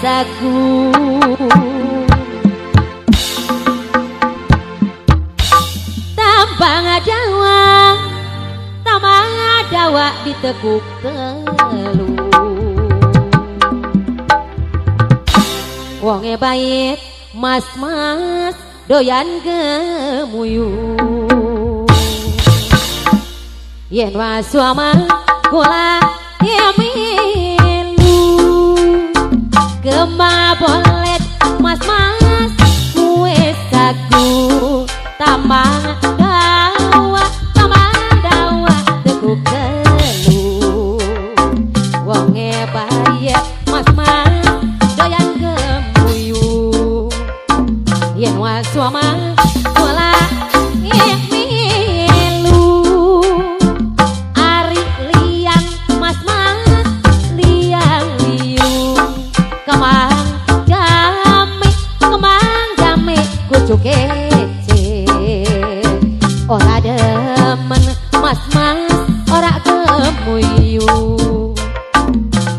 sagu. Tambang dawa, tambang dawa ditekuk telu. Wonge bait mas-mas doyan gemuyu. Yen wasuama kula ya milu. Gema bolet mas-mas kue sagu. Tambang dawa tekuk telu. Wonge bayet mas-mas doyan gemuyu. Yen wasuama kula milu. Ari liang mas-mas liang liu. Kemang jame kucuk kece. Ora demen mas-mas ora gemuyu.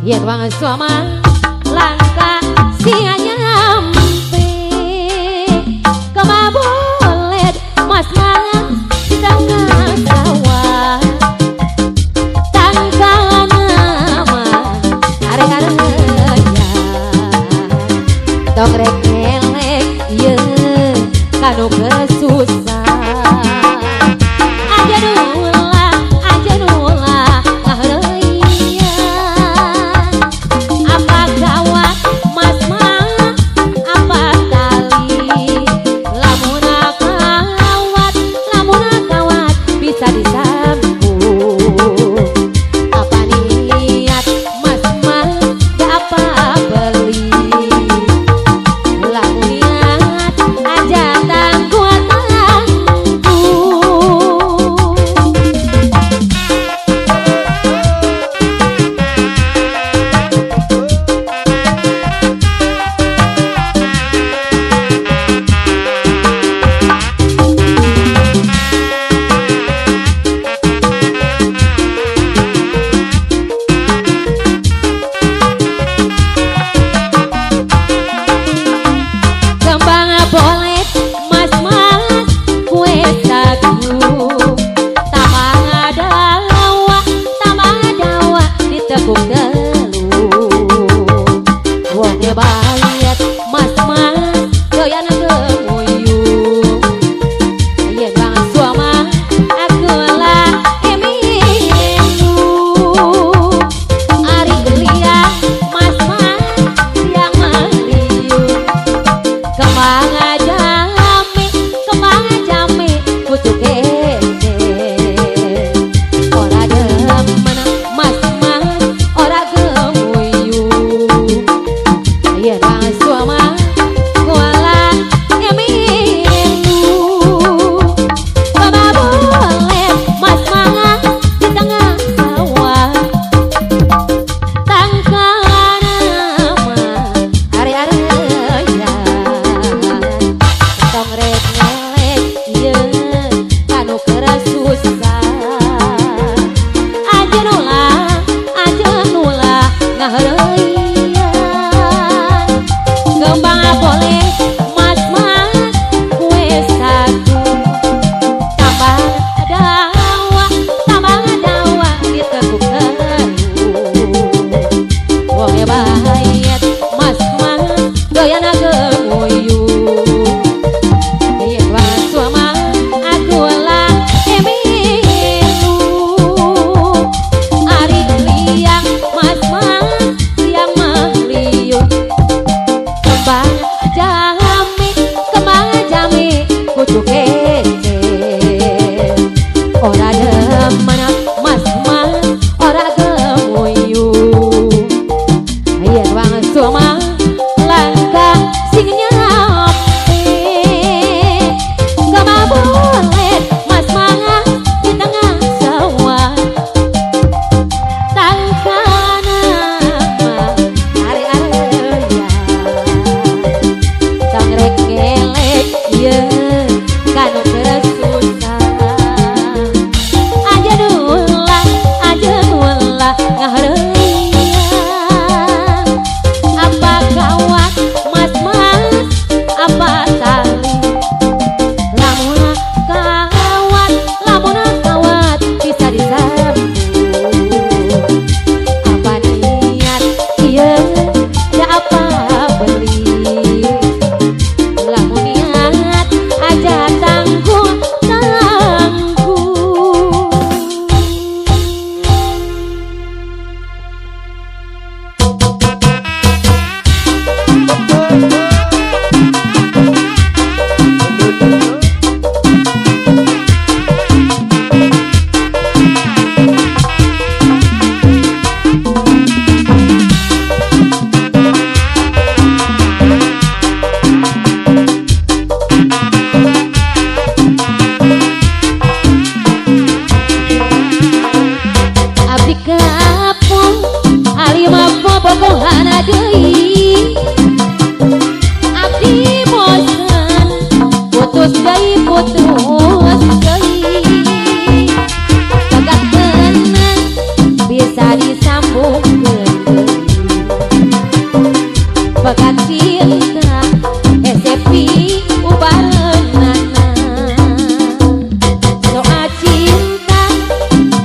Yen wong suama langka singa nyampe. Kemabolet mas-mas di tengah sawah. Tangkalan nama arek-areyan. Tong rek elek ye kanu kesusah. Aja nula ngahreuyan. Apa gawat mas-mas apa tali. Lamun kawat bisa disambung. Apa niat mas-mas gak apa beli. Lamun niat aja tangguh tangguh. Kembang bolet mas-mas kue sagu. Tambang dawa ditekuk telu. Wonge bayet mas-mas doyan gemuyu. Yen bang suama aku lah emilu. Ari liang mas-mas yang meliu. Kembang jame kucuk kece. Ora demen mas-mas ora gemuyu. Yen bang suama kula emilu. Kemabolet mas-mas di tengah sawah. Tangkalan nama are-areyan. Tong rek ngelek ye kanu keras susah. Aja nula ngahreuyan. Kembang boleh mas-mas kue sagu. Tambang dawa ditekuk telu. Wonge bayet mas-mas doyan gemuyu. Yen wasuama aku lah emilu. Ari liang mas-mas liang meliu. Kembang jame kucuk kece. Ora demen mas-mas ora gemuyu. Yen wang deui abdi bosen putus deui putus deui pegat menang bisa disambungkeun deui pegat cinta hese piubareunana soal cinta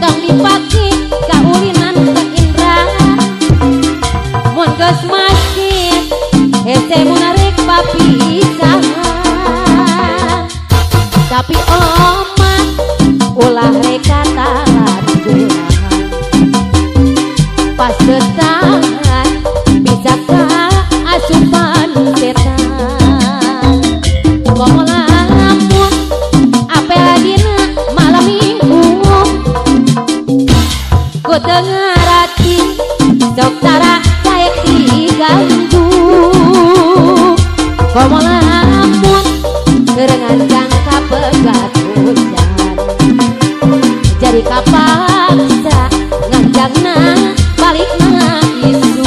tong dipake kaulinan ka indra mun geus masjid hese mun arek papisahan tapi omat ulah rek katalanjuran pas detahan bisa kaasupan setan komo lamun apel dina malam minggu ku teu ngarati sok tara daek diganggu komo lamun keur nganjang kapegat hujan jadi kapaksa nganjangna balikna isu.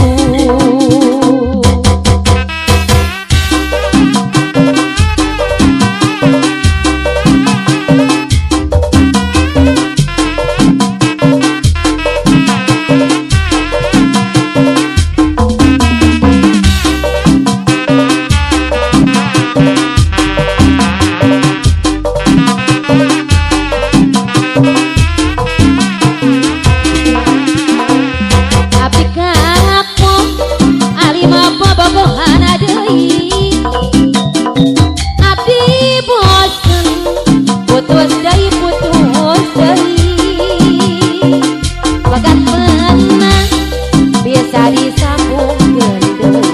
Abdi kapok alima bobogohana deui abdi bosen putus deui pegat menang bisa disambungkeun deui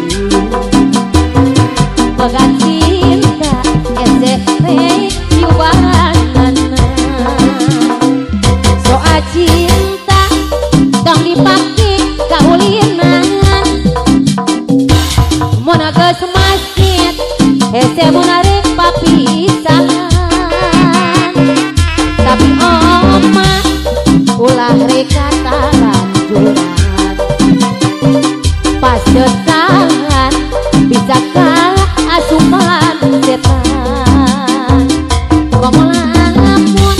pegat cinta hese piubaranana soal cinta tong dipake kaulinan mun geus masjid hese mun arek papisahan tapi omat ulah rek katalanjuran pas detahan bisa kaasupan setan komo lamun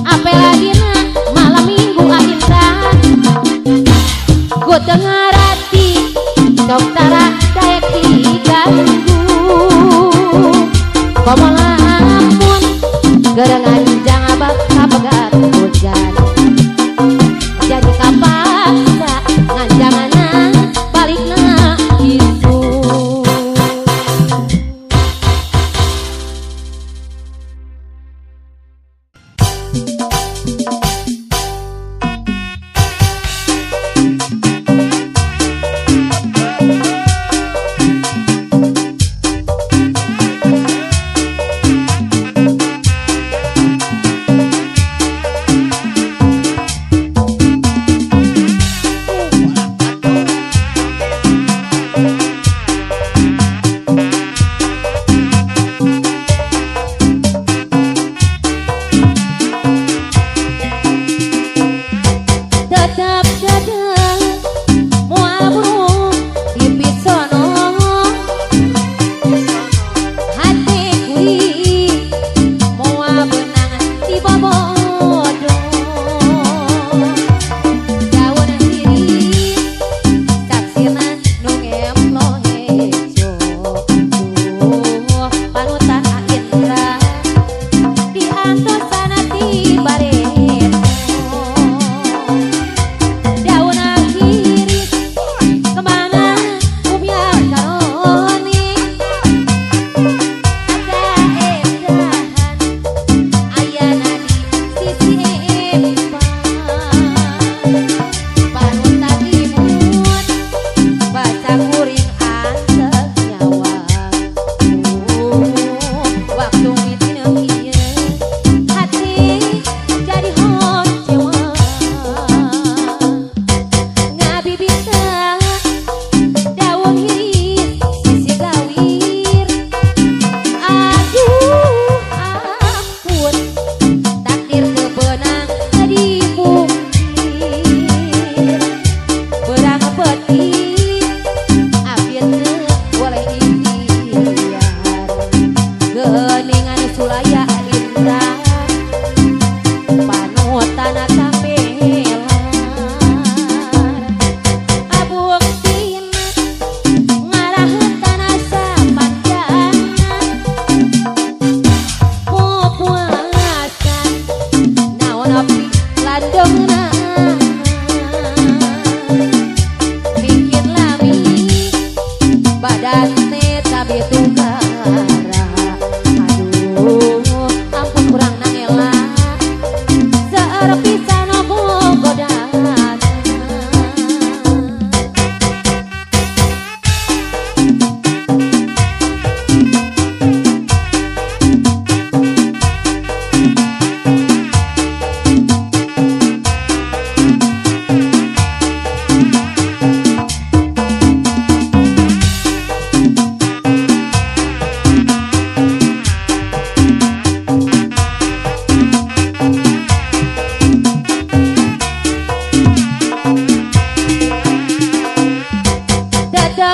apel dina malam minggu aindra ku teu ngarati sok tara daek diganggu komo lamun keur nganjang abak kapegat hujan jadi kapaksa nganjangana balikna isu.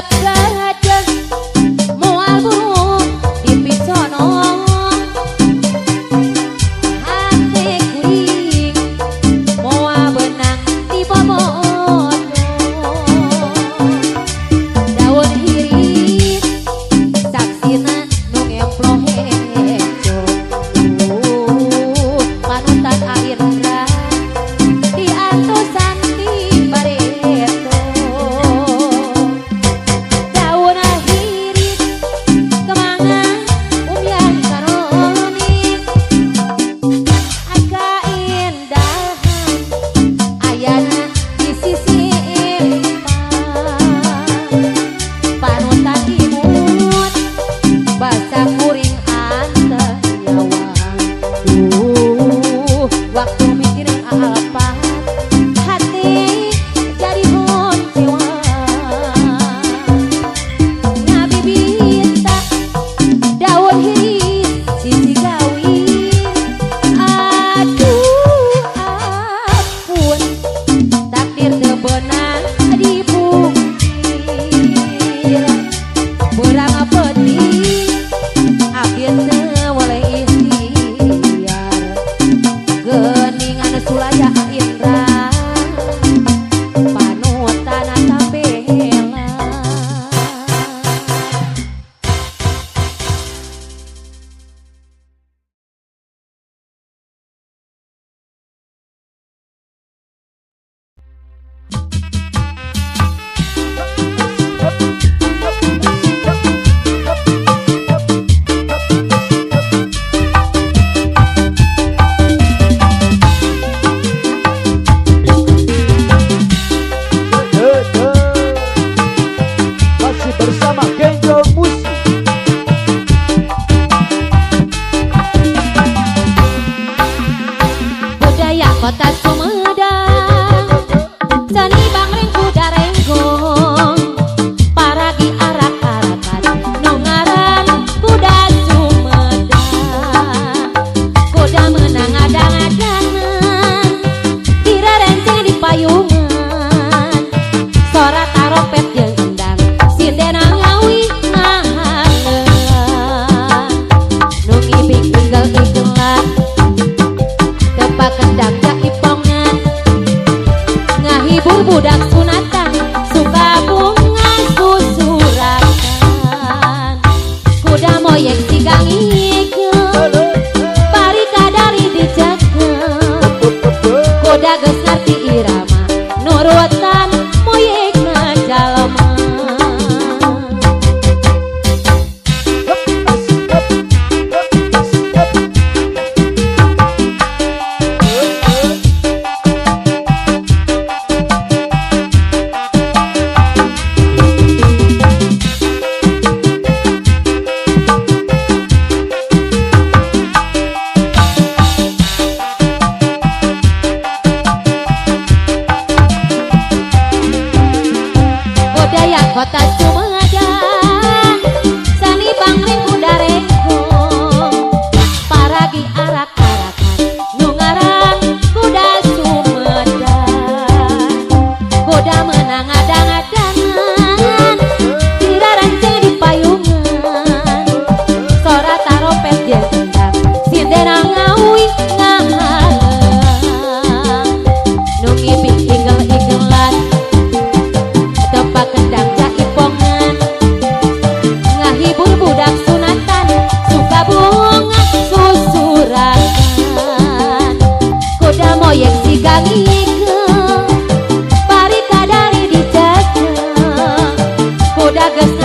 Gajah moal burung dipicono hate kuring moal benang dibobodo daun hiris saksina nu ngemploh hejo panutan Aindra diantosan ti bareto daun hiris kemanga umyang karoni kaindahan ayana di sisi empang panutan imut basa kuring anteh nyawang duh waktu mikirin apa hati jadi honcewa ngabibita daun hiris sisi gawin aduh ampun takdir teu beunang dipungkir berang peuting abdi teu woleh ikhtiar geuningan sulaya Indra panutan tabela. Masih bersama Genjol Musik. Budaya kota Sumedang seni bangring kuda renggong paragi arak-arakan nu ngaran kuda Sumedang kuda menang adang-adangan dirarenceng di payungan sora tarompet jeung endang sindena ngawi ngahaneun nu ngibing ingel-ingelan tepak kendang jaipongan ngahibur budak sunatan suka bunga susurakan kuda moyek siga ngikeun bari kadari dijakeun kuda geus ngarti irama nurutan moyekna jalma. Budaya kota Sumedang seni bangring kuda renggong paragi arak-arakan nu ngaran kuda Sumedang kuda menang adang-adangan dirarenceng di payungan sora tarompet jeung endang sindena ngawi ngahalang nu ngibing ingel-ingelan tepak kendang jaipongan ngahibur budak sunatan suka bunga susurakan kuda moyek siga ngikeun bari kadari dijakeun kuda geus